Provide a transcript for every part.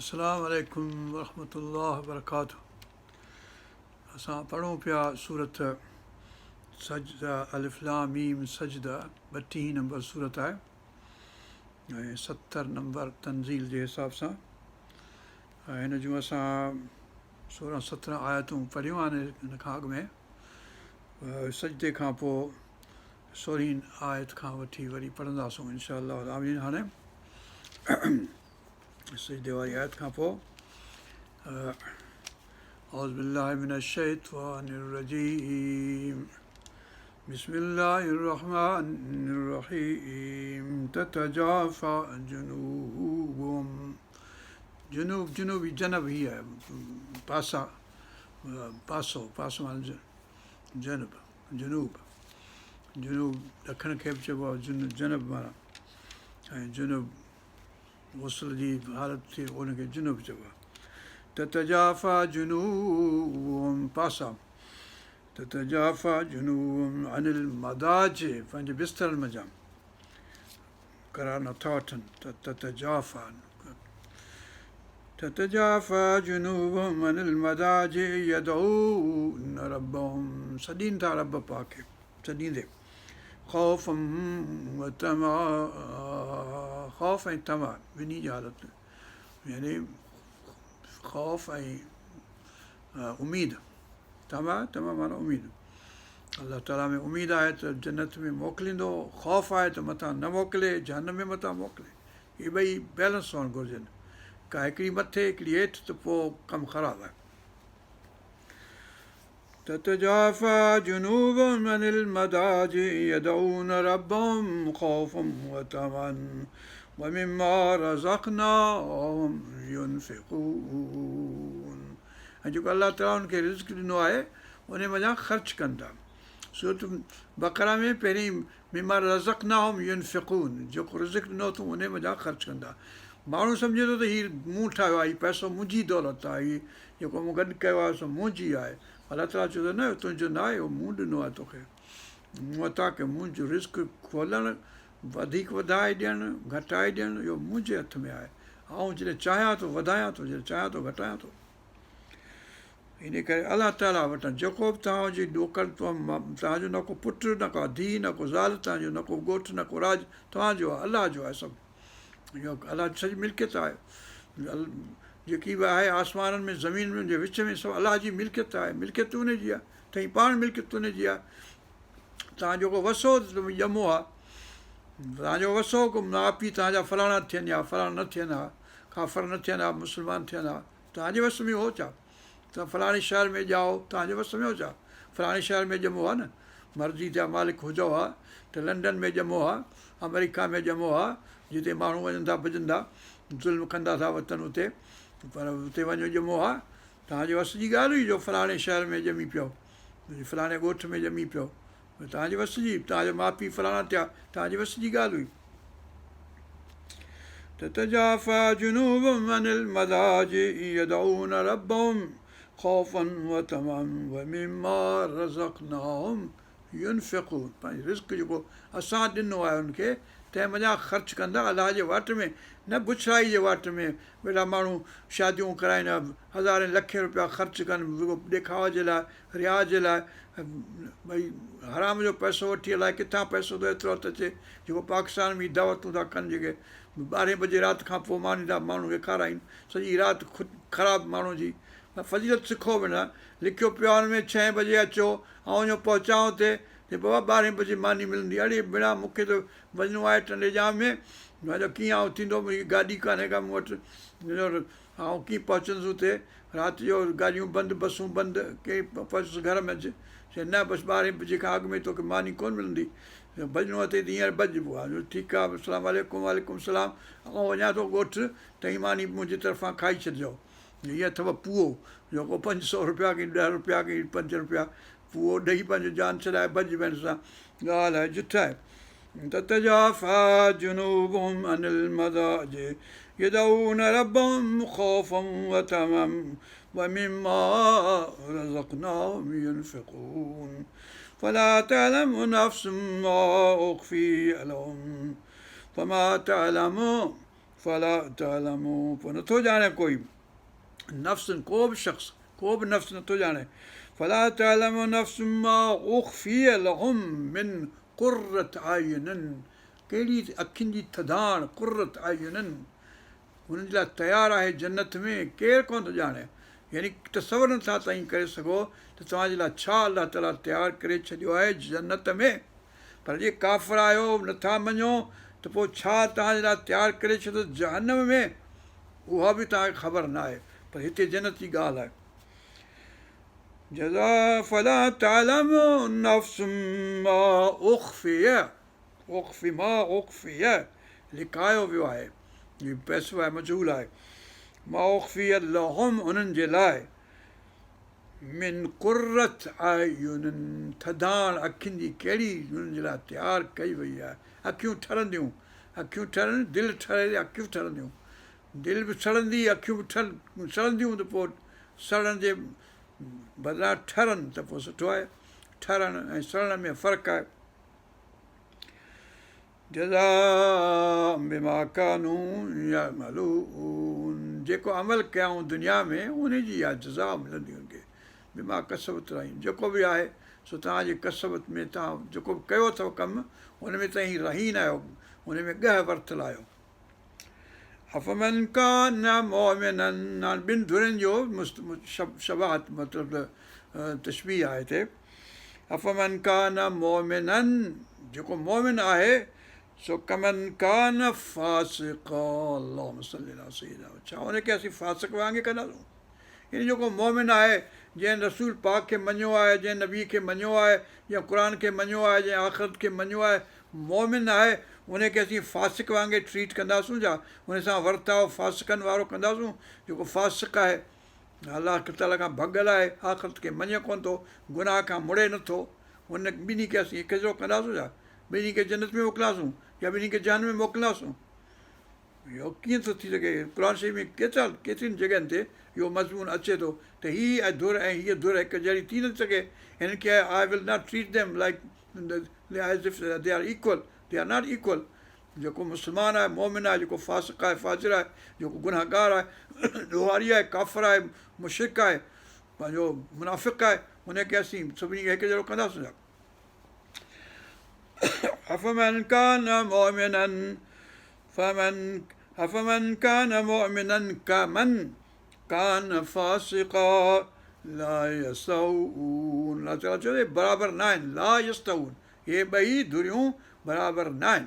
السلام عليڪم ورحمة الله وبرڪاته اسان پڙهون پيا سورت سجده الف لام ميم سجده 32 نمبر سورت آهي ۽ 70 نمبر تنزيل جي حساب سان ۽ هن جون اسان 16 17 آيتون پڙهيون آهن هن کان اڳ ۾ سجدي کان پوء سورهين آيت کان وٺي وري پڙهنداسون انشاء الله العالمين. هاڻي سجدي واري آيت کان پوء اعوذ بالله من الشيطان الرجيم بسم الله الرحمن الرحيم تتجافى جنوبهم جنوب جنوبي جنب هي آهي پاسا پاسو پاسو معنيٰ جنب جنوب جنوب ڏکڻ کي به چئبو آهي جنب معنيٰ ۽ جنب غسل جي حالت ٿئي ان کي جنب چئبو آهي. تتجافيٰ جنوبهم پاسا تتجافيٰ جنوبهم عن المضاجع پنهنجي بسترن منجهان قرار نٿا وٺن تتجافيٰ تتجافيٰ جنوبهم عن المضاجع يدعون ربهم سڏين ٿا رب پاڪ کي سڏيندي خوفا وطمعا خوف ۽ طمع ٻنهي جي حالت يعني خوف ۽ اميد طمع طمع معنيٰ اميد الله تعاليٰ ۾ اميد آهي ته جنت ۾ موڪليندو خوف آهي ته متان نه موڪلي جهنم ۾ متان موڪلي اهي ٻئي بيلنس هئڻ گهرجن ڪا هڪڙي مٿي هڪڙي هيٺ ته پوء ڪم خراب آهي. تتجافيٰ جنوبهم عن المضاجع يدعون ربهم خوفا وطمعا ومما رزقناهم ينفقون ۽ جيڪو الله تعاليٰ انهن کي رزق ڏنو آهي ان منجهان خرچ ڪن ٿا. سورة بقره ۾ پهرين مما رزقناهم ينفقون جيڪو رزق ڏنو اٿئون ان منجهان خرچ ڪن ٿا. ماڻهو سمجهي ٿو ته هي مون ٺاهيو آهي هي پئسو منهنجي دولت آهي هي جيڪو مون گڏ ڪيو آهي سو منهنجي آهي. الله تعاليٰ چيو ته نه اهو تنهنجو نه آهي اهو مون ڏنو آهي توکي. مون عطا ڪيو منهنجو رزق کولڻ وڌيڪ وڌائي ڏيڻ گهٽائي ڏيڻ اهو منهنجي هٿ ۾ آهي. آئون جڏهن چاهيان ٿو وڌايان ٿو جڏهن چاهيان ٿو گهٽايان ٿو. ان ڪري الله تعاليٰ وٽان جيڪو به توهان جي ڏوڪڙ توهان جو نه ڪو پٽ نه ڪا ڌيء نه ڪو زال توهان جو نه ڪو ڳوٺ نه ڪو راڄ توهان جو آهي الله جو آهي سڀ. اهو الله جي سڄي ملڪيت آهي. جيڪي به آهي آسمانن ۾ زمين ۾ ان جي وچ ۾ سڀ الله جي ملڪيت آهي. ملڪيت ان جي آهي. توهين پاڻ ملڪيت ان جي آهي. توهان جو ڪو وس هو ته ڄمو ها. توهان جو وس هو ڪو ماء پيء توهان جا فلاڻا ٿين يا فلاڻا نه ٿين ها، ڪافر نه ٿين ها، مسلمان ٿين ها. توهان جي وس ۾ هو ڇا؟ توهان فلاڻي شهر ۾ ڄائو، توهان جي وس ۾ هو ڇا؟ فلاڻي شهر ۾ ڄمو ها نه؟ مرضي جا مالڪ هجو ها ته لنڊن ۾ ڄمو ها، آمريڪا ۾ ڄمو ها، جتي ماڻهو وڃن ٿا ڀڄن ٿا، ظلم ڪندا ٿا وتن اتي، پر اتي وڃو ڄمو ها، توهان جي وس جي ڳالهه هئي جو فلاڻي شهر ۾ ڄمي پيو، فلاڻي ڳوٺ ۾ ڄمي پيو، توهان جي وس جي، توهان جا ماء پيء فلاڻا ٿيا، توهان جي وس جي ڳالهه هئي. تتجافيٰ جنوبهم عن المضاجع يدعون ربهم خوفا وطمعا ومما رزقناهم ينفقون پنهنجو رزق جيڪو اسان ڏنو آهي انهن کي تنهن منجهان خرچ ڪندا الله جي واٽ ۾ نه بڇڙائي جي واٽ ۾ ويٺا ماڻهو شاديون ڪرائين هزارين لکين روپيا خرچ ڪن رڳو ڏيکاء جي لاء رياء جي لاء ڀئي حرام جو پئسو وٺي الائي ڪٿان پئسو ٿو ايترو هٿ اچي جيڪو پاڪستان ۾ دعوتون ٿا ڪن جيڪي ٻارهين بجي رات کان پوء ماني ٿا ماڻهو کي کارائين سڄي رات خراب ماڻهو جي فضيلت سکو به نه لکيو پيو آهي ان ۾ ڇهين بجي اچو آئون وڃو پهچان اتي چي بابا ٻارهين بجي ماني ملندي اڙي ڀيڻا مون کي ته وڃڻو آهي ٽنڊي ڄام ۾ ڪيئن آئون ٿيندو منهنجي گاڏي ڪانهي ڪا مون وٽ آئون ڪيئن پهچندس اتي؟ رات جو گاڏيون بند، بسون بند، ڪيئن پهچندس گهر ۾ اچ؟ چي نه بس ٻارهين بجي کان اڳ ۾ توکي ماني ڪونه ملندي. ڀڄڻو اٿئي ته هينئر ڀڄ. پوء ٺيڪ آ، السلام عليڪم وعليڪم السلام، آئون وڃان ٿو ڳوٺ، توهين ماني منهنجي طرفان کائي ڇڏجو. هي اٿو پوئو، جيڪو پنج سؤ رپيا ڪي ڏهه رپيا ڪي پنج رپيا پوئو ڏئي پنهنجو جان ڇڏائي ڀڄ وڃ سان ڳالهه آهي جٺ آهي. تتجافيٰ جنوبهم عن المضاجع يدعون ربهم خوفا وطمعا ومما رزقناهم ينفقون فلا تعلم نفس ما اخفي لهم فما تعلم. فلا تعلم پوء نٿو ڄاڻي ڪوئي نفس ڪو به شخص ڪو به نفس نٿو ڄاڻي فلا تعلم نفس ما اخفي لهم من قرة اعين ڪهڙي اکين جي ٿڌاڻ قرة اعين هنن جي لاء تيار آهي جنت ۾ ڪير ڪونه ٿو ڄاڻي يعني تصور نٿا توهين ڪري سگهو ته توهان جي لاء ڇا الله تعاليٰ تيار ڪري ڇڏيو آهي جنت ۾ پر جي ڪافر آهيو نٿا مڃو ته پوء ڇا توهان جي لاء تيار ڪري ڇڏيو جهنم ۾ اها به توهان کي خبر ناهي پر هتي جنت جي ڳالهه آهي جزاء فلا تعلم نفس ما اخفي اخفي ما اخفي لڪايو ويو آهي هي پيسو آهي مجهول آهي ما اخفي لهم انهن جي لاء من قرة اعين ٿڌاڻ اکين جي ڪهڙي انهن جي لاء تيار ڪئي وئي آهي اکيون ٺرنديون اکيون ٺرن دل ٺري اکيون ٺرنديون دل به سڙندي اکيون به ٺر سڙنديون ته پوء سڙڻ جي بدران ٺرن ته پوء سٺو آهي ٺرڻ ۽ سڙڻ ۾ فرق آهي جزاء بما ڪانوا يعملون جيڪو عمل ڪيائون دنيا ۾ ان جي اها جزا ملندي ان کي بما ڪسبت رهين جيڪو به آهي سو توهان جي ڪسبت ۾ توهان جيڪو به ڪيو اٿو ڪم ان ۾ توهين رهين آهيو ان ۾ ڳهه ورتل آهيو افمن ڪان مؤمنا هاڻي ٻن ڌرين جو شباهت مطلب ته تشبيهه آهي هتي افمن ڪان مؤمنا جيڪو مؤمن آهي سو ڪمن ڪان فاسقا اللهم صل علي سيدنا ڇا ان کي اسين فاسق وانگي ڪنداسون يعني جيڪو مؤمن آهي جنهن رسول پاڪ کي مڃيو آهي جنهن نبي کي مڃيو آهي جنهن قرآن کي مڃيو آهي جنهن آخرت کي مڃيو آهي مؤمن آهي ان کي اسين فاسق وانگي ٽريٽ ڪنداسون ڇا ان سان ورتاء فاسقن وارو ڪنداسون جيڪو فاسق آهي الله تعاليٰ کان ڀڳل آهي آخرت کي مڃي ڪونه ٿو گناهه کان مڙي نٿو ان ٻنهي کي اسين هڪ جهڙو ڪنداسون ڇا ٻنهي کي جنت ۾ موڪلينداسون يا ٻنهي کي جهنم ۾ موڪلينداسون اهو ڪيئن ٿو ٿي سگهي؟ قرآن شريف ۾ ڪيترا ڪيترين جڳهين تي اهو مضمون اچي ٿو ته هي ڌر ۽ هيء ڌر هڪ جهڙي ٿي نٿي سگهي. هنن کي I will not treat them like as if they are equal they are not equal جيڪو مسلمان آهي مؤمن آهي جيڪو فاسق آهي فاجر آهي جيڪو گنهگار آهي ڏوهاري آهي ڪافر آهي مشرڪ آهي پنهنجو منافق آهي ان کي اسين سڀني کي هڪ جهڙو ڪنداسون ڇا؟ افمن ڪان مؤمنا فمن افمن ڪان مؤمنا ڪمن ڪان فاسقا لا يستوون الله تعاليٰ چوي ٿو برابر نه آهن لا يستوون اهي ٻئي ڌريون برابر نه آهن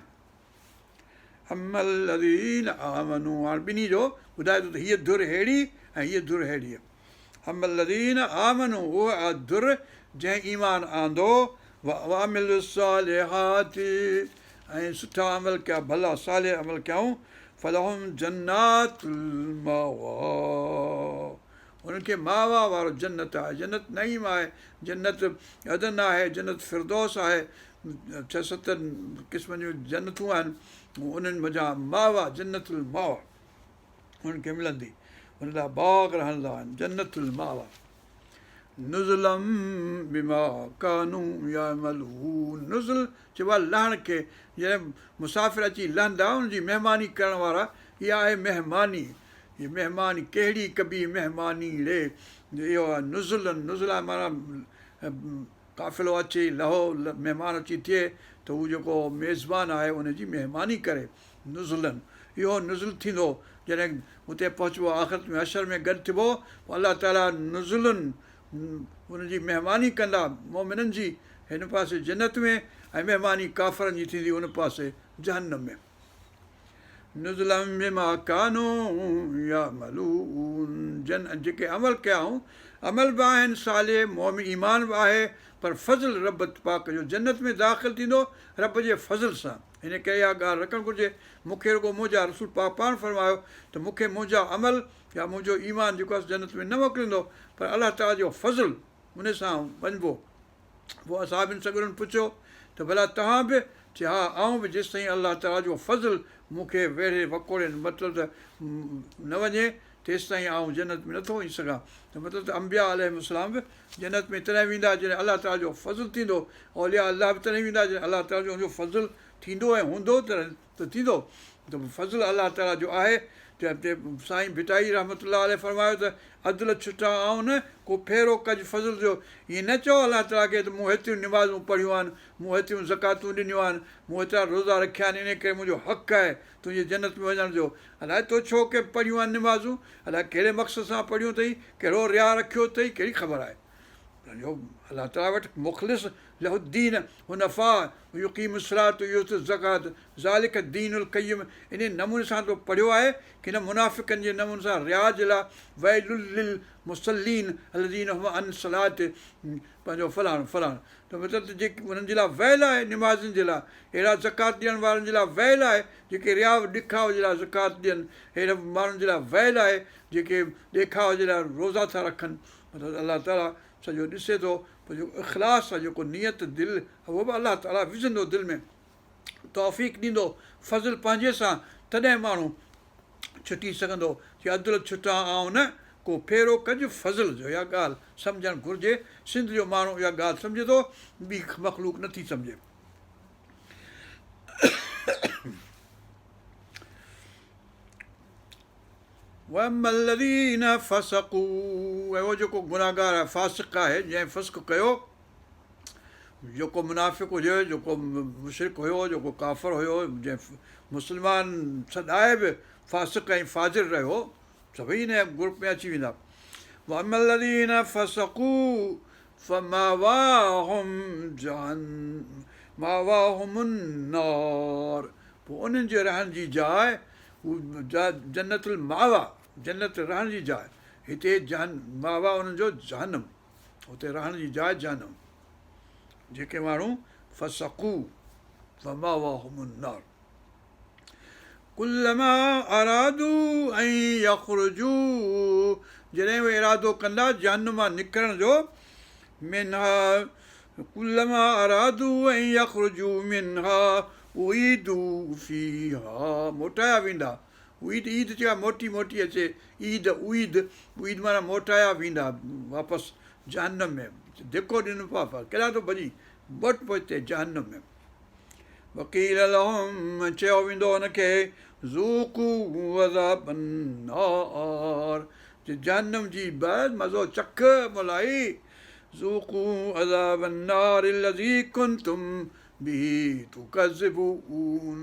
اما الذين آمنوا هاڻ ٻنهي جو ٻڌائي ٿو ته هيء ڌر ههڙي ۽ هيء ڌر ههڙي اما الذين آمنوا اها ڌر جنهن ايمان آندو وعملوا الصالحات ۽ سٺا عمل ڪيا ڀلا صالح عمل ڪيائون فلهم جنات الماويٰ انهن کي ماوا وارو جنت آهي جنت نعيم آهي جنت عدن آهي جنت فردوس آهي ڇهه ست قسمن جون جنتون آهن انهن منجهان ماوا جنت الماوا انهن کي ملندي ان لاء باغ رهندا آهن جنت الماوا نزلا بما ڪانوا يعملون نزل چئبو آهي لهڻ کي جڏهن مسافر اچي لهندا ان جي مهماني ڪرڻ وارا اها آهي مهماني هي مهماني ڪهڙي ڪبي مهماني ري اهو آهي نزلا نزل آهي معنيٰ قافلو اچي لهو مهمان اچي ٿئي ته هو جيڪو ميزبان آهي ان جي مهماني ڪري نزلا اهو نزل ٿيندو جڏهن اتي پهچبو آخرت ۾ حشر ۾ گڏ ٿبو پوء الله تعاليٰ نزلا ان جي مهماني ڪندا مؤمنن جي هن پاسي جنت ۾ ۽ مهماني ڪافرن جي ٿيندي ان پاسي جهنم ۾. نزلا بما ڪانوا يعملون جن جيڪي عمل ڪيائون عمل به آهن صالح مؤمن ايمان به آهي پر فضل رب پاڪ جو جنت ۾ داخل ٿيندو رب جي فضل سان ان ڪري اها ڳالهه رکڻ گهرجي مون کي رڳو منهنجا رسول پاڪ پاڻ فرمايو ته مون کي منهنجا عمل يا منهنجو ايمان جيڪو آهي جنت ۾ نه موڪليندو پر الله تعاليٰ جو فضل ان سان وڃبو پوء اصحابن سڳورن پڇيو ته ڀلا توهان به؟ چي ها آئون به جيستائين الله تعاليٰ جو فضل مون کي ويڙهي وڪوڙي مطلب ته نه وڃي تيستائين آئون جنت ۾ نٿو وڃي سگهان ته مطلب ته انبياء عليهم السلام به جنت ۾ تڏهن ويندا جڏهن الله تعاليٰ جو فضل ٿيندو اولياء الله به تڏهن ويندا جڏهن الله تعاليٰ جو ان جو فضل ٿيندو ۽ هوندو تڏهن ته ٿيندو. ته فضل الله تعاليٰ جو آهي ته سائين ڀٽائي رحمة الله عليه فرمايو ته عدل ڇٽان آئون نه ڪو ڦيرو ڪج فضل جو ائين نه چئو الله تعاليٰ کي ته مون هيتريون نمازون پڙهيون آهن مون هيتريون زڪواتون ڏنيون آهن مون هيترا روزا رکيا آهن انهي ڪري منهنجو حق آهي تنهنجي جنت ۾ وڃڻ جو الائي تو ڇو ڪي پڙهيون آهن نمازون الائي ڪهڙي مقصد سان پڙهيون اٿئي ڪهڙو رياء رکيو اٿئي ڪهڙي خبر آهي پنهنجو الله تعاليٰ وٽ مخلص له الدين حنفاء يقيموا الصلاة ويؤتوا الزڪاة ذلڪ الدين القيم انهي نموني سان تو پڙهيو آهي ڪي نه منافقن جي نموني سان رياء جي لاء ويل للمصلين الذين هم عن صلاتهم پنهنجو فلاڻو فلاڻو ته مطلب ته جيڪي انهن جي لاء ويل آهي نمازين جي لاء اهڙا زڪوات ڏيڻ وارن جي لاء ويل آهي جيڪي رياء ڏيکاء جي لاء زڪوات ڏين اهڙن ماڻهن جي لاء ويل آهي جيڪي ڏيکاء جي لاء روزا ٿا رکن مطلب الله تعاليٰ سڄو ڏسي ٿو پوء جيڪو اخلاص آهي جيڪو نيت دل اهو به الله تعاليٰ وجهندو دل ۾ توفيق ڏيندو فضل پنهنجي سان تڏهن ماڻهو ڇٽي سگهندو چي عدل ڇٽان آئون نه ڪو ڦيرو ڪج فضل جو اها ڳالهه سمجهڻ گهرجي سنڌ جو ماڻهو اها ڳالهه سمجهي ٿو ٻي مخلوق نٿي سمجهي. واما الذين فسقوا ۽ اهو جيڪو گنهگار آهي فاسق آهي جنهن فسق ڪيو جيڪو منافق هجي جيڪو مشرڪ هيو جيڪو ڪافر هيو جنهن مسلمان سڏائي به فاسق ۽ فاجر رهيو سڀئي ان گروپ ۾ اچي ويندا واما الذين فسقوا فماواهم جهنم ماواهم النار پوء انهن جي رهڻ جي جاء جنت الماويٰ، جنت رهڻ جي جاء، هتي ماويٰ انهن جو جهنم، اتي رهڻ جي جاء جهنم، جيڪي ماڻهو فسقوا فماواهم النار ڪلما ارادوا ان يخرجوا جڏهن اهي ارادو ڪندا جهنم مان نڪرڻ جو منها ڪلما ارادوا ان يخرجوا منها اعيدوا فيها موٽايا ويندا اعيد عيد چئبو آهي موٽي موٽي اچي عيد اعيد اعيد معنيٰ موٽايا ويندا واپس جهنم ۾ ڌڪو ڏنو پيو ڪيڏانهن ٿو ڀڄين موٽ پوئتي جهنم ۾ وقيل لهم چيو ويندو ان کي ذوقوا عذاب النار جهنم جي مزو چک مولائي ذوقوا عذاب النار الذي ڪنتم به تڪذبون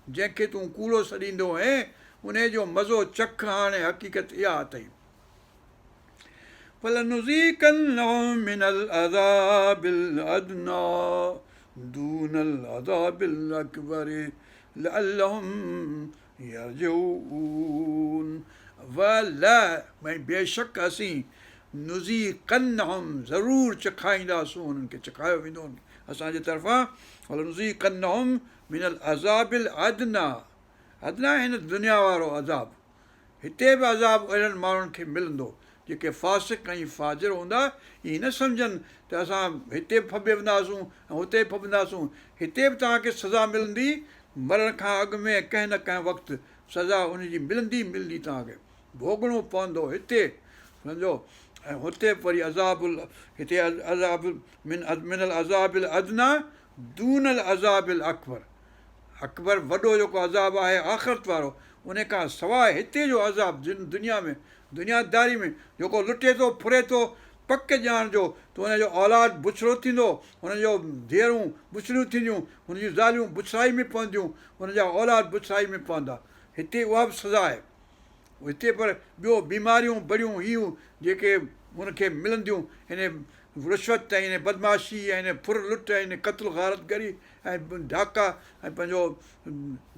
جنهن کي تون ڪوڙو سڏيندو هئين انهي جو مزو چک هاڻي حقيقت اها اٿئي. فلنذيقنهم من العذاب الادني دون العذاب الاڪبر لعلهم يرجعون ول ۽ بيشڪ اسين نذيقنهم ضرور چکائينداسون انهن کي چکايو ويندو اسان جي طرفان ولنذيقنهم من العذاب الادنيٰ ادنيٰ هن دنيا وارو عذاب هتي به عذاب اهڙن ماڻهن کي ملندو جيڪي فاسق ۽ فاجر هوندا ائين نه سمجهن ته اسان هتي به ڦٻي وينداسون ۽ هتي به ڦٻنداسون هتي به توهان کي سزا ملندي مرڻ کان اڳ ۾ ڪنهن نه ڪنهن وقت سزا ان جي ملندي ئي ملندي توهان کي ڀوڳڻو پوندو هتي سمجهو ۽ هتي به وري عذاب هتي عذاب من من العذاب الادنيٰ دون العذاب الاڪبر اڪبر وڏو جيڪو عذاب آهي آخرت وارو ان کان سواء هتي جو عذاب دنيا ۾ دنياداري ۾ جيڪو لٽي ٿو ڦري ٿو پڪ ڄاڻجو ته ان جو اولاد بڇڙو ٿيندو، ان جو ڌيئرون بڇڙيون ٿينديون، ان جون زاليون بڇڙائي ۾ پونديون، ان جا اولاد بڇڙائي ۾ پوندا. هتي اها به سزا آهي. هتي پر ٻيو بيماريون بڙيون هيون جيڪي ان کي ملنديون ان رشوت ۽ ان بدمعاشي ۽ ان ڦر لٽ ۽ ان قتل غارت گري ۽ ڊاڪا ۽ پنهنجو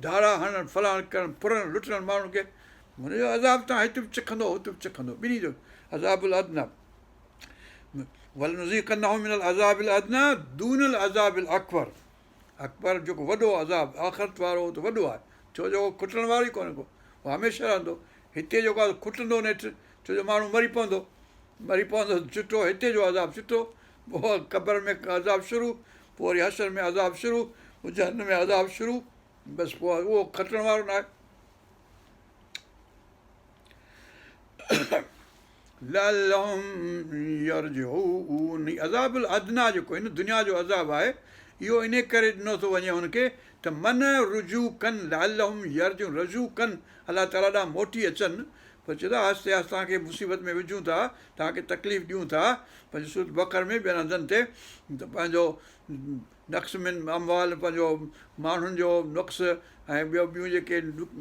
ڌاڙا هڻڻ فلاڻ ڪرڻ ڦرڻ لٽڻ ماڻهن کي هن جو عذاب توهان هت به چکندو هت به چکندو ٻنهي جو عذاب الادنيٰ ولنذيقنهم من العذاب الادنيٰ دون العذاب الاڪبر اڪبر جيڪو وڏو عذاب آخرت وارو ته وڏو آهي ڇو جو کٽڻ وارو ئي ڪونهي ڪو اهو هميشه رهندو هتي جيڪو آهي کٽندو نيٺ ڇو جو ماڻهو مري پوندو مري پوندو چٽو هتي جو عذاب چٽو پوء قبر ۾ عذاب شروع پوء وري حشر ۾ عذاب شروع پوء جهنم ۾ عذاب شروع بس پوء اهو کٽڻ وارو ناهي لعلهم يرجعون عذاب الادنيٰ جيڪو هن دنيا جو عذاب آهي اهو انهي ڪري ڏنو ٿو وڃي هن کي ته من رجوع ڪن لعلهم يرجعون رجوع ڪن الله تعاليٰ ڏانهن موٽي اچن پوء چئي ٿو آهستي آهستي توهان کي مصيبت ۾ وجهون ٿا توهان کي تڪليف ڏيون ٿا پنهنجي سورت بقر ۾ ٻين هنڌن تي ته پنهنجو نقص من اموال پنهنجو ماڻهن جو نقص ۽ ٻيو ٻيون جيڪي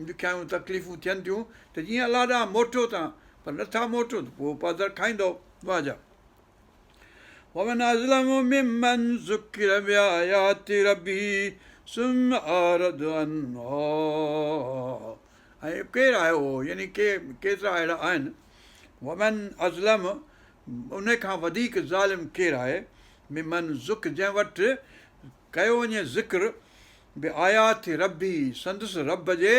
ڏکيائيون تڪليفون ٿين ٿيون ته جيئن الله ڏانهن موٽو توهان پر نٿا موٽو ته پوء پادر کائيندؤ واهه جا ومن اظلم ممن ذڪر بآيات ربه ثم اعرض عنها ۽ ڪير آهي اهو يعني ڪي ڪيترا اهڙا آهن ومن اظلم ان کان وڌيڪ ظالم ڪير آهي ممن ذڪ جنهن وٽ ڪيو وڃي ذڪر بآيات ربه سندس رب جي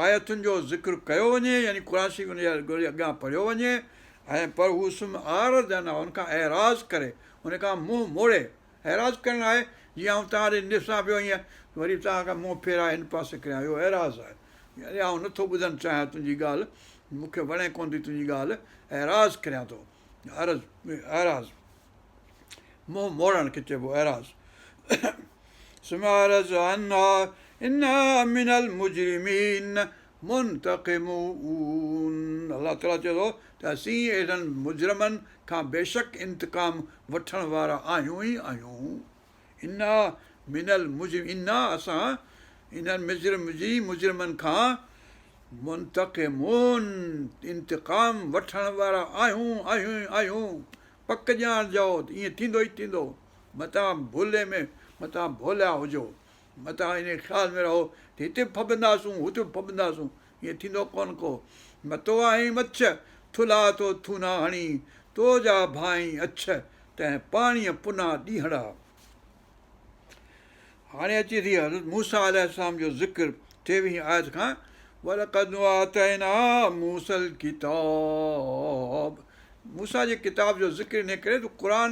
آيتن جو ذڪر ڪيو وڃي يعني قرآن شريف ان جي اڳيان پڙهيو وڃي ۽ پر هو ثم اعرض عنها ان کان اعراض ڪري ان کان منهن موڙي اعراض ڪرڻ آهي جيئن آئون توهان ڏي ڏسان پيو ائين وري توهان کان منهن ڦيرائي هن پاسي ڪريان اهو اعراض آهي يعني آئون نٿو ٻڌڻ چاهيان تنهنجي ڳالهه مون کي وڻي ڪونه ٿي تنهنجي ڳالهه اعراض ڪريان ٿو عرض اعراض منهن موڙڻ کي چئبو اعراض ثم اعرض عنها انا من المجرمين منتقمون الله تعالي چئي ٿو ته اسين اهڙن مجرمن کان بيشڪ انتقام وٺڻ وارا آهيون ئي آهيون انا من المجرم انا اسان انهن مجرم مجرمن کان منتقمون انتقام وٺڻ وارا آهيون آهيون ئي آهيون پڪ ڄاڻجو ته ائين ٿيندو ئي ٿيندو. متان ڀولي ۾ متان ڀوليا هجو. متان انهيء خيال ۾ رهو ته هتي به ڦٻنداسون، هتي به ڦٻنداسون. ائين ٿيندو ڪونه ڪو. متو آهين مڇ، ٿلها ٿو ٿونا هڻين، تو جا ڀانئين اڇ، تنهن پاڻيء پنا ڏينهڙا. هاڻي اچي ٿي حضرت موسيٰ عليه السلام جو ذڪر ٽيويهين آيت کان ولقد آتينا موسيٰ الڪتاب موسيٰ جي ڪتاب جو ذڪر انهي ڪري ته قرآن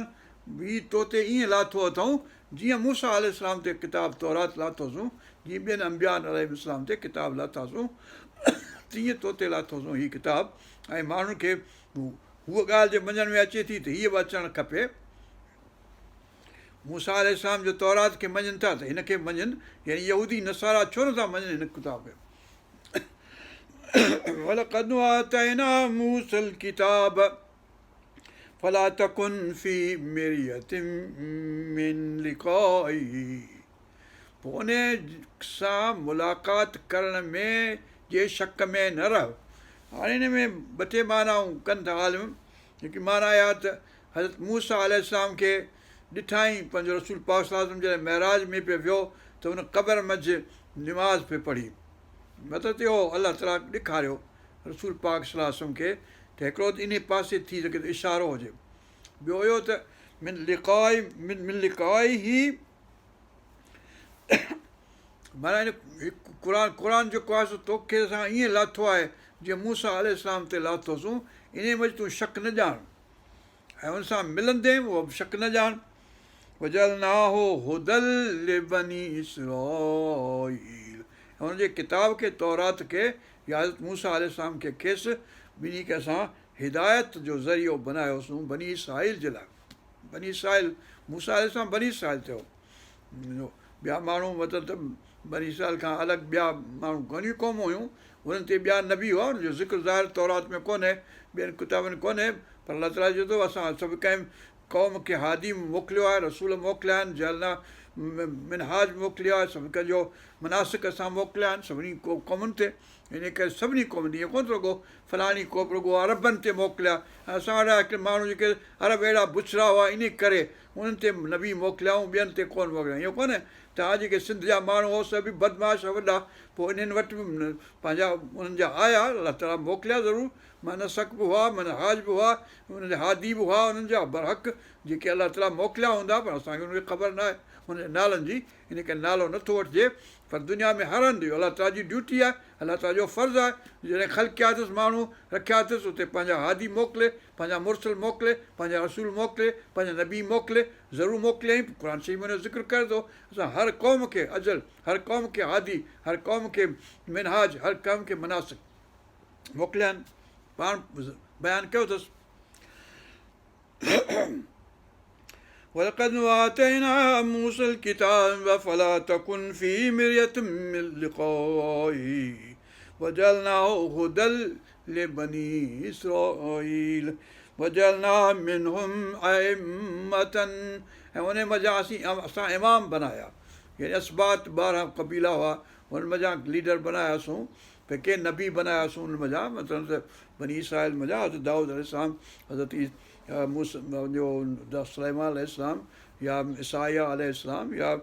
به تو تي ائين لاٿو اٿئون جيئن موسيٰ عليه السلام تي ڪتاب تورات لاٿوسون جيئن ٻين انبيائن عليهم السلام تي ڪتاب لاٿاسون تيئن تو تي لاٿوسون هي ڪتاب ۽ ماڻهن کي هوء ڳالهه جي مڃڻ ۾ اچي ٿي ته هيء به اچڻ کپي موسيٰ عليه السلام جو تورات کي مڃن ٿا ته هن کي به مڃن يعني يهودي نصارا ڇو نٿا مڃن هن ڪتاب کي ولقد آتينا موسي الڪتاب فلا تڪن في مرية من لقائه پوء ان سان ملاقات ڪرڻ ۾ جي شڪ ۾ نه رهه هاڻي هن ۾ ٻه ٽي معنائون ڪن ٿا عالم هڪ معنيٰ اها ته حضرت موسيٰ عليه السلام کي ڏٺائين پنهنجو رسول پاڪ صلي الله عليه وسلم جڏهن معراج ۾ پئي ويو ته ان قبر منجهه نماز پئي پڙهي مطلب ته اهو الله تعاليٰ ڏيکاريو رسول پاڪ صلي الله عليه وسلم کي ته هڪڙو ته انهي پاسي ٿي سگهي ٿو اشارو هجي ٻيو اهو ته من لقاء من من لقائه معنيٰ هن قرآن قرآن جيڪو آهي سو توکي اسان ائين لاٿو آهي جيئن موسيٰ عليه السلام تي لاٿوسون انهي منجهه تون شڪ نه ڄاڻ ۽ ان سان ملندين اهو به شڪ نه ڄاڻ وجعلناه هدي لبني اسرائيل ۽ ان جي ڪتاب کي تورات کي يا حضرت موسيٰ عليه السلام کي کيس ٻنهي کي اسان هدايت جو ذريعو بنايوسون بني اسرائيل جي لاء بني اسرائيل موسيٰ عليه السلام بني اسرائيل ٿيو ٻيا ماڻهو مطلب ته بني اسرائيل کان الڳ ٻيا ماڻهو گهڻيون قومون هيون انهن تي ٻيا نبي هئا ان جو ذڪر ظاهر تورات ۾ ڪونهي ٻين ڪتابن ۾ ڪونهي پر الله تعاليٰ چئي ٿو اسان سڀ ڪنهن قوم کي هادي موڪليو آهي رسول موڪليا آهن جعلنا منهاج موڪليو آهي سڀ ڪنهن جو مناسڪ اسان موڪليا آهن سڀني قومن تي ان ڪري سڀني قومن تي ائين ڪونه ته رڳو فلاڻي قوم رڳو عربن تي موڪليا ۽ اسان وٽ هڪ ماڻهو جيڪي عرب اهڙا بڇڙا هئا ان ڪري انهن تي نبي موڪليائون ٻين تي ڪونه موڪليائون ائين ڪونهي توهان جيڪي سنڌ جا ماڻهو هئا سي به بدمعاش وڏا پوء انهن وٽ به پنهنجا انهن جا آيا الله تعاليٰ موڪليا ضرور منسڪ به هئا منهاج به هئا انهن جا هادي به هئا انهن جا برحق جيڪي الله تعاليٰ موڪليا هوندا پر اسان کي انهن جي خبر ناهي انهن جي نالن جي ان ڪري نالو نٿو وٺجي پر دنيا ۾ هر هنڌ اهو الله تعاليٰ جي ڊيوٽي آهي الله تعاليٰ جو فرض آهي جڏهن خلقيا اٿس ماڻهو رکيا اٿس اتي پنهنجا هادي موڪلي پنهنجا مرسل موڪلي پنهنجا رسول موڪلي پنهنجا نبي موڪلي ضرور موڪليائين قرآن شريف ۾ ان جو ذڪر ڪري ٿو اسان هر قوم کي اجل هر قوم کي هادي هر قوم کي منهاج هر قوم کي مناسڪ موڪليا آهن پاڻ بيان ڪيو اٿس. ولقد آتينا موسي الڪتاب فلا تڪن في مرية من لقائه وجعلناه هدي لبني اسرائيل وجعلنا منهم ائمة ۽ انهي منجهان اسين اسان امام بنايا يعني اسباط 12 قبيلا هئا انهن منجهان ليڊر بناياسون ته ڪي نبي بناياسون انهن منجهان مطلب ته بني اسرائيل منجهان حضرت دائود عليه السلام حضرت موسيٰ جو سليمان عليه السلام يا اسايا عليه السلام يا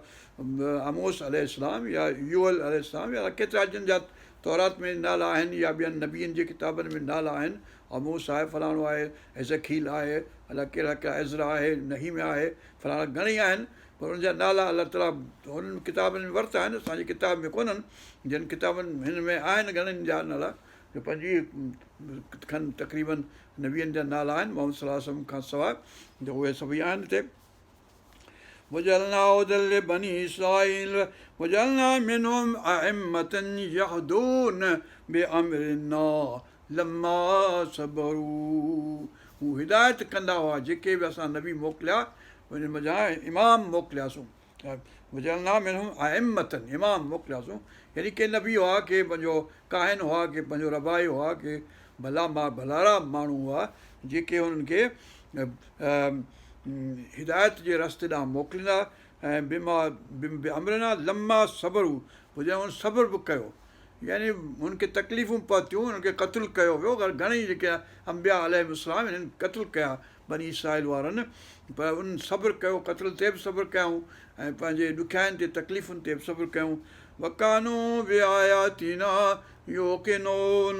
عموس عليه السلام يا يوئل عليه السلام يا ڪيترا جن جا تورات ۾ نالا آهن يا ٻين نبين جي ڪتابن ۾ نالا آهن عموس آهي فلاڻو آهي حزقيل آهي الائي ڪهڙا ڪهڙا عزرا آهي نحيميا آهي فلاڻا گهڻئي آهن پر انهن جا نالا الله تعاليٰ انهن ڪتابن ۾ ورتا آهن اسان جي ڪتاب ۾ ڪونهن جن ڪتابن هن ۾ آهن گهڻن جا نالا جو 25 کن تقريبن نبين جا نالا آهن محمد صلي الله عليه وسلم کان سواء جو اهي سڀئي آهن هتي وجعلنا هدى لبني اسرائيل وجعلنا منهم ائمة يهدون بامرنا لما صبروا هو هدايت ڪندا هئا جيڪي به اسان نبي موڪليا انهن منجهان امام موڪلياسون وجعلنا منهم ائمة امام موڪلياسون يعني ڪي نبي هئا ڪي پنهنجو ڪاهن هئا ڪي پنهنجو ربائي هئا ڪي ڀلا ما ڀلارا ماڻهو هئا جيڪي انهن کي هدايت جي رستي ڏانهن موڪليندا ۽ بما بامرنا لما صبروا پوء جڏهن انهن صبر به ڪيو يعني هن کي تڪليفون پهتيون انهن کي قتل ڪيو ويو گهڻئي جيڪي انبياء عليهم السلام انهن قتل ڪيا بني اسرائيل وارن پر انهن صبر ڪيو، قتل تي به صبر ڪيائون ۽ پنهنجي ڏکيائين تي تڪليفن تي به صبر ڪيائون. وڪانو بآياتنا يوقنون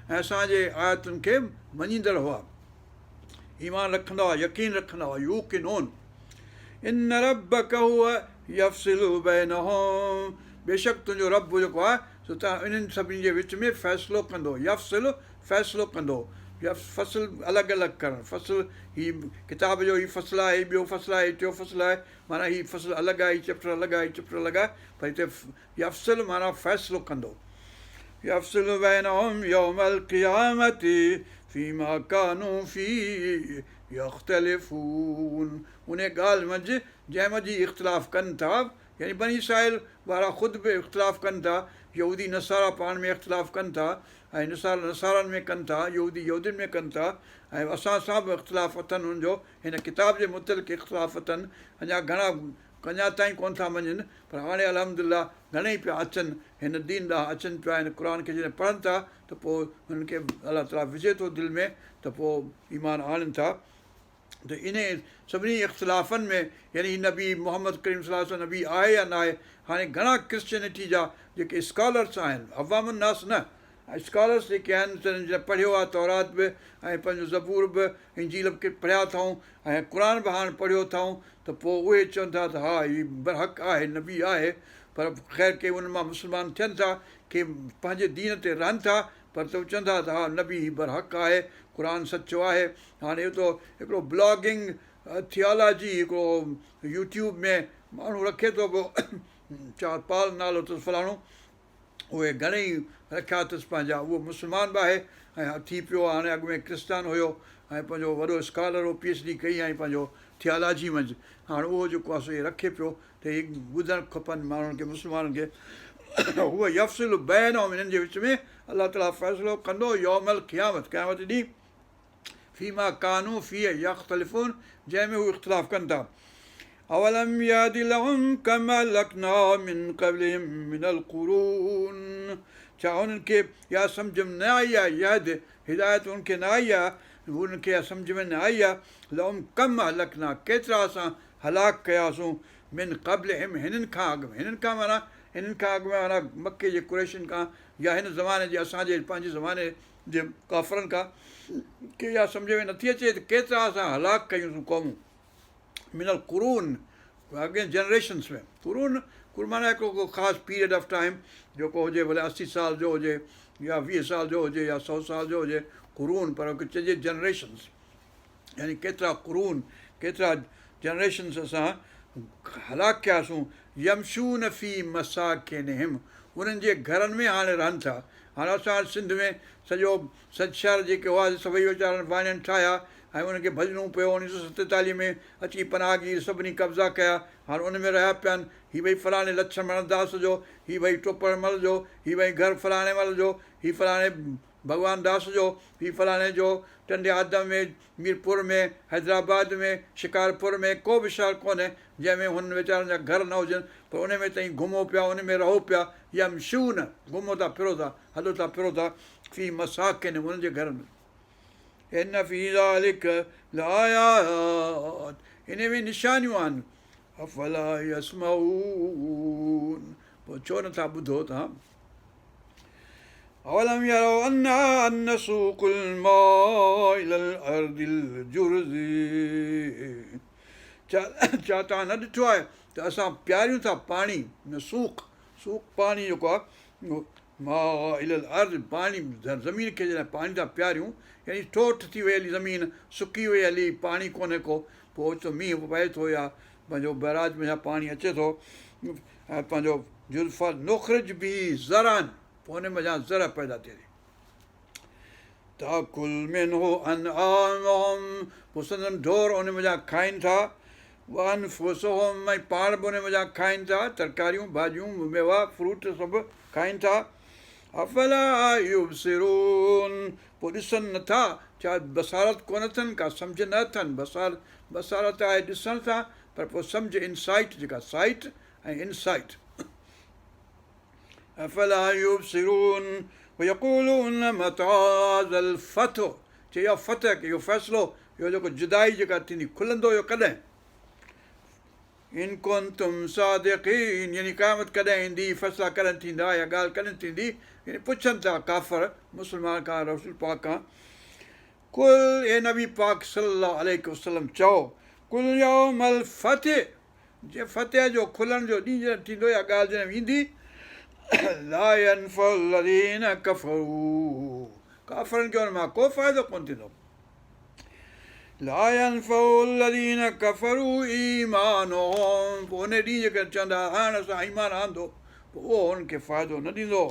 ۽ اسان جي آيتن کي مڃيندڙ هئا، ايمان رکندا هئا، يقين رکندا هئا، يوقنون. ان ربک هو يفصل بينهم بيشڪ تنهنجو رب جيڪو آهي سو ته انهن سڀني جي وچ ۾ فيصلو ڪندو، يفصل فيصلو ڪندو يا فصل الڳ الڳ ڪرڻ، فصل هي ڪتاب جو هي فصل آهي، هي ٻيو فصل آهي، هي ٽيون فصل آهي، معنيٰ هي فصل الڳ آهي، هي چيپٽر الڳ آهي، هي چيپٽر الڳ آهي، پر هتي يفصل معنيٰ فيصلو ڪندو. يفصل بينهم يوم القيامة فيما ڪانوا فيه يختلفون انهيء ڳالهه منجهه جنهن منجهه هي اختلاف ڪن ٿا، يعني بني اسرائيل وارا خود به اختلاف ڪن ٿا، يهودي نصارا پاڻ ۾ اختلاف ڪن ٿا ۽ نصارا نصارن ۾ ڪن ٿا، يهودي يهودين ۾ ڪن ٿا ۽ اسان سان به اختلاف اٿن انهن جو هن ڪتاب جي متعلق اختلاف اٿن اڃا گهڻا اڃا تائين ڪونه ٿا مڃين پر هاڻي الحمد لله گهڻئي پيا اچن هن دين ڏانهن اچن پيا هن قرآن کي جڏهن پڙهن ٿا ته پوء هنن کي الله تعاليٰ وجهي ٿو دل ۾ ته پوء ايمان آڻين ٿا. ته انهي سڀني اختلافن ۾ يعني هي نبي محمد ڪريم صلي الله عليه وسلم نبي آهي يا ناهي هاڻي گهڻا ڪرسچينٽي جا جيڪي اسڪالرس آهن عوام الناس نه اسڪالرس جيڪي آهن تن جن پڙهيو آهي تورات به ۽ پنهنجو زبور به انجيل به پڙهيا اٿائون ۽ قرآن به هاڻ پڙهيو اٿائون ته پوء اهي چون ٿا ته ها هي برحق آهي نبي آهي پر خير ڪي انهن مان مسلمان ٿين ٿا ڪي پنهنجي دين تي رهن ٿا پر ته چون ٿا ته ها نبي هي برحق آهي قرآن سچو آهي هاڻي اهو ته هڪڙو بلاگنگ ٿيالاجي هڪڙو يوٽيوب ۾ ماڻهو رکي ٿو پيو چار پال نالو اٿس فلاڻو اهي گهڻئي رکيا اٿس پنهنجا اهو مسلمان به آهي ۽ ٿي پيو هاڻي اڳ ۾ ڪرسچان هيو ۽ پنهنجو وڏو اسڪالر هو پي ايڇ ڊي ڪئي ۽ پنهنجو ٿيالاجي منجهه هاڻي اهو جيڪو آهي سو هي رکي پيو ته هي ٻڌڻ کپن ماڻهن کي مسلمانن کي هو يفصل بينهم انهن جي وچ ۾ الله تعالي فيصلو ڪندو يوم القيامت قيامت ڏينهن فيما ڪانوا فيه يختلفون جنهن ۾ هو اختلاف ڪن ٿا اولم يهد لهم ڪم اهلڪنا من قبلهم من القرون ڇا انهن کي اها سمجهه ۾ نه آئي آهي يهد هدايت انهن کي نه آئي آهي انهن کي اها سمجهه ۾ نه آئي آهي لهم ڪم اهلڪنا ڪيترا اسان هلاڪ ڪياسون من قبلهم هنن کان اڳ ۾ هنن کان معنيٰ هنن کان اڳ ۾ معنيٰ مڪي جي قريشن کان يا هن زماني جي اسان جي پنهنجي زماني جي ڪافرن کان کي اها سمجهه ۾ نٿي اچي ته ڪيترا اسان هلاڪ ڪيونسون قومون من القرون اڳين جنريشنس ۾ قرون قرون معنيٰ هڪڙو ڪو خاص پيريڊ آف ٽائيم جيڪو هجي ڀلي 80 سال جو هجي يا 20 سال جو هجي يا 100 سال جو هجي قرون پر چئجي جنريشنس يعني ڪيترا قرون ڪيترا جنريشنس اسان هلاڪ ڪياسون يمشون في مساڪنهم انهن جي گهرن ۾ هاڻي رهن ٿا. هاڻي اسان وٽ سنڌ ۾ سڄو سڄ شهر جيڪي هئا سي سڀئي ويچارن واڻين ٺاهيا ۽ انهن کي ڀڄڻو پيو 1947 ۾ اچي پناهگير سڀني قبضا ڪيا هاڻي ان ۾ رهيا پيا آهن هي ڀئي فلاڻي لڇمڻ داس جو هي ڀئي ٽوپڻ مل جو هي ڀئي گهر فلاڻي مل جو هي فلاڻي ڀڳوان داس جو هي فلاڻي جو ٽنڊي آدم ۾ ميرپور ۾ حيدرآباد ۾ شڪارپور ۾ ڪو به شهر ڪونهي جنهن ۾ هنن ويچارن جا گهر نه هجن پر ان ۾ توهين گهمو پيا ان ۾ رهو پيا يمشون گهمو ٿا ڦرو ٿا هلو ٿا ڦرو ٿا في مساڪنهم انهن جي گهرن ۾ ان في ذلک لآيات انهي ۾ نشانيون آهن افلا يسمعون پوء ڇو نٿا ٻڌو توهان اولم يروا انا نسوق الماء الي الارض الجرز ڇا توهان نه ڏٺو آهي ته اسان پياريون ٿا پاڻي نسوق سوق پاڻي جيڪو آهي ماء الي الارض پاڻي زمين کي جڏهن پاڻي ٿا پياريون يعني ٺوٺ ٿي وئي هلي زمين سڪي وئي هلي پاڻي ڪونهي ڪو پوء اوچتو مينهن پئي ٿو يا پنهنجو بئراج ۾ پاڻي اچي ٿو ۽ پنهنجو جزف نخرج به زرعا پوء ان منجهان زرع پيدا ٿئي ٿي تاڪل منه انعامهم پوء سندن ڍور ان منجهان کائن ٿا وانفسهم ۽ پاڻ به ان منجهان کائن ٿا ترڪاريون ڀاڄيون ميوا فروٽ سڀ کائن ٿا افلا يبصرون پوء ڏسن نٿا ڇا بصارت ڪونه اٿن ڪا سمجه نه اٿن بصارت بصارت آهي ڏسڻ سان پر پوء سمجهه انسائيٽ جيڪا سائيٽ ۽ انسائيٽ افلا يبصرون ويقولون متي هذا الفتح چي اهو فتح اهو فيصلو اهو جيڪو جدائي جيڪا ٿيندي کلندو اهو ڪڏهن ان ڪنتم صادقين يعني قيامت ڪڏهن ايندي فيصلا ڪڏهن ٿيندا يا ڳالهه ڪڏهن ٿيندي يعني پڇن ٿا ڪافر مسلمان کان رسول پاڪ کان قل اي نبي پاڪ صلّي الله عليه وسلّم چئو، قل يوم الفتح جي فتح جو کلڻ جو ڏينهن جڏهن ٿيندو يا ڳالهه جڏهن ويندي لا ينفع الذين ڪفروا ڪافرن کي ان مان ڪو فائدو ڪونه ٿيندو لا ينفع الذين ڪفروا ايمانهم پوء ان ڏينهن جيڪڏهن چوندا هاڻ اسان ايمان آندو پوء اهو هنن کي فائدو نه ڏيندو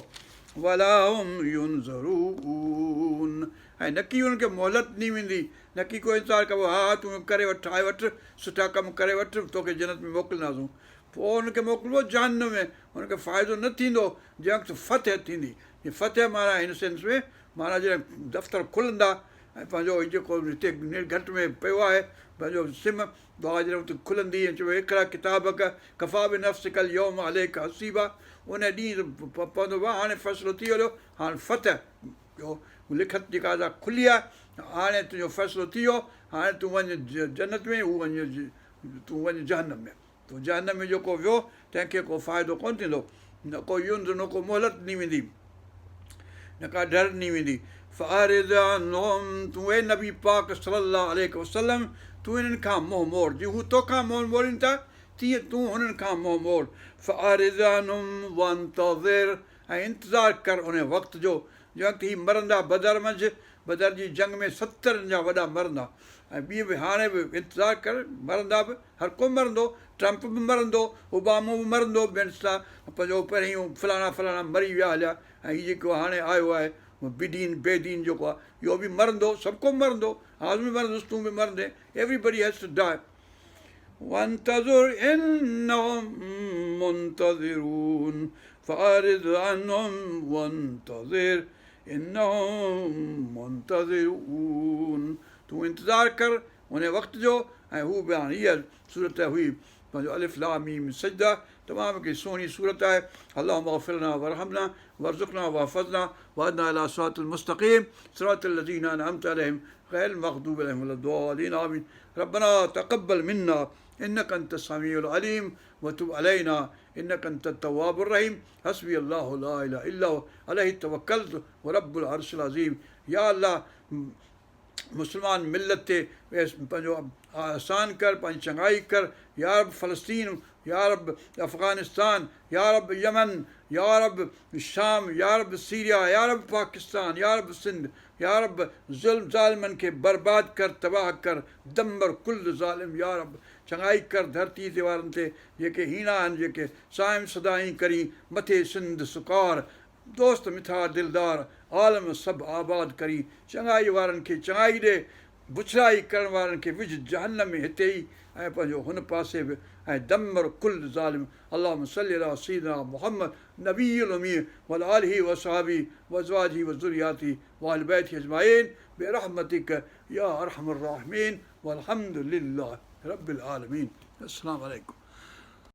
ولا هم ينظرون ۽ نڪي انهن کي مهلت ڏني ويندي، نڪي ڪو انتظار ڪبو، ها ها تون ڪري وٺ، ٺاهي وٺ، سٺا ڪم ڪري وٺ، توکي جنت ۾ موڪلينداسون. پوء انهن کي موڪلبو جهنم ۾، انهن کي فائدو نه ٿيندو، جنهن وقت فتح ٿيندي. جي فتح معنيٰ هن سينس ۾ معنيٰ جڏهن دفتر کلندا ۽ پنهنجو هي جيڪو هتي نرگهٽ ۾ پيو آهي پنهنجو سم دعا جڏهن اتي کلندي ۽ چئبو اقرا ڪتابڪ ڪفيٰ بنفسڪ اليوم عليڪ حسيبا ان ڏينهن پوندو هاڻي فيصلو ٿي هليو هاڻي فتح جو لکت جيڪا سا کلي آهي، هاڻي تنهنجو فيصلو ٿي ويو، هاڻي تون وڃ جنت ۾، هو وڃ تون وڃ جهنم ۾. تون جهنم ۾ جيڪو ويو، تنهن کي ڪو فائدو ڪونه ٿيندو، نه ڪو ينظ نه ڪو مهلت ڏني ويندي، نه ڪا ڍر ڏني ويندي. فاعرض عنهم تون اي نبي پاڪ صلّي الله عليه وسلّم تون انهن کان منهن موڙ، جيئن هو توکان منهن موڙين ٿا، تيئن تون هنن کان منهن موڙ. فاعرض عنهم وانتظر ۽ انتظار ڪر انهي وقت جو، جنهن وقت هي مرندا بدر منجهه، بدر جي جنگ ۾ سترن جا وڏا مرندا ۽ ٻي به هاڻي به انتظار ڪر مرندا به هر ڪو مرندو ٽرمپ به مرندو اوبامو به مرندو ٻين سان پنهنجو پهريون فلاڻا فلاڻا مري ويا هليا ۽ هي جيڪو هاڻي آيو آهي بدين بي دين جيڪو آهي اهو به مرندو سڀ ڪو مرندو آئون به مرندس تون به مرندين everybody has to die وانتظر انهم منتظرون فاعرض عنهم وانتظر انهم منتظرون تون انتظار ڪر ان وقت جو ۽ هو به هاڻي هيء سورت هئي پنهنجو الف لام ميم سجده تمام هڪڙي سهڻي سورت آهي اللهم اغفر لنا وارحمنا وارزقنا واحفظنا واهدنا الي صراط المستقيم صراط الذين انعمت عليهم غير المغضوب عليهم ولا الضالين آمين ربنا تقبل منا انك انت السميع العليم وتب علينا انك انت التواب الرحيم حسبي الله لا اله الا هو عليه توڪلت ورب العرش العظيم يا الله مسلمان ملت تي پنهنجو احسان ڪر پنهنجي چڱائي ڪر يا رب فلسطين يا رب افغانستان يا رب يمن يا رب شام يا رب سيريا يا رب پاڪستان يا رب سنڌ يا رب ظلم ظالمن کي برباد ڪر تباهه ڪر دمر ڪل ظالم يا رب چڱائي ڪر ڌرتي تي وارن تي جيڪي هيڻا آهن جيڪي صائم سدائين ڪرين مٿي سنڌ سڪار. دوست مٺا دلدار عالم سڀ آباد ڪرين چڱائي وارن کي چڱائي ڏي بڇڙائي ڪرڻ وارن کي وجهه جهنم ۾ هتي ئي ۽ پنهنجو هن پاسي به ۽ دمر ڪل ظالم اللهم صل علي سيدنا محمد نبي الامي وعلي آله واصحابه وازواجه وذرياته واهل بيته اجمعين برحمتک يا ارحم الراحمين والحمد لله رب العالمين السلام عليڪم.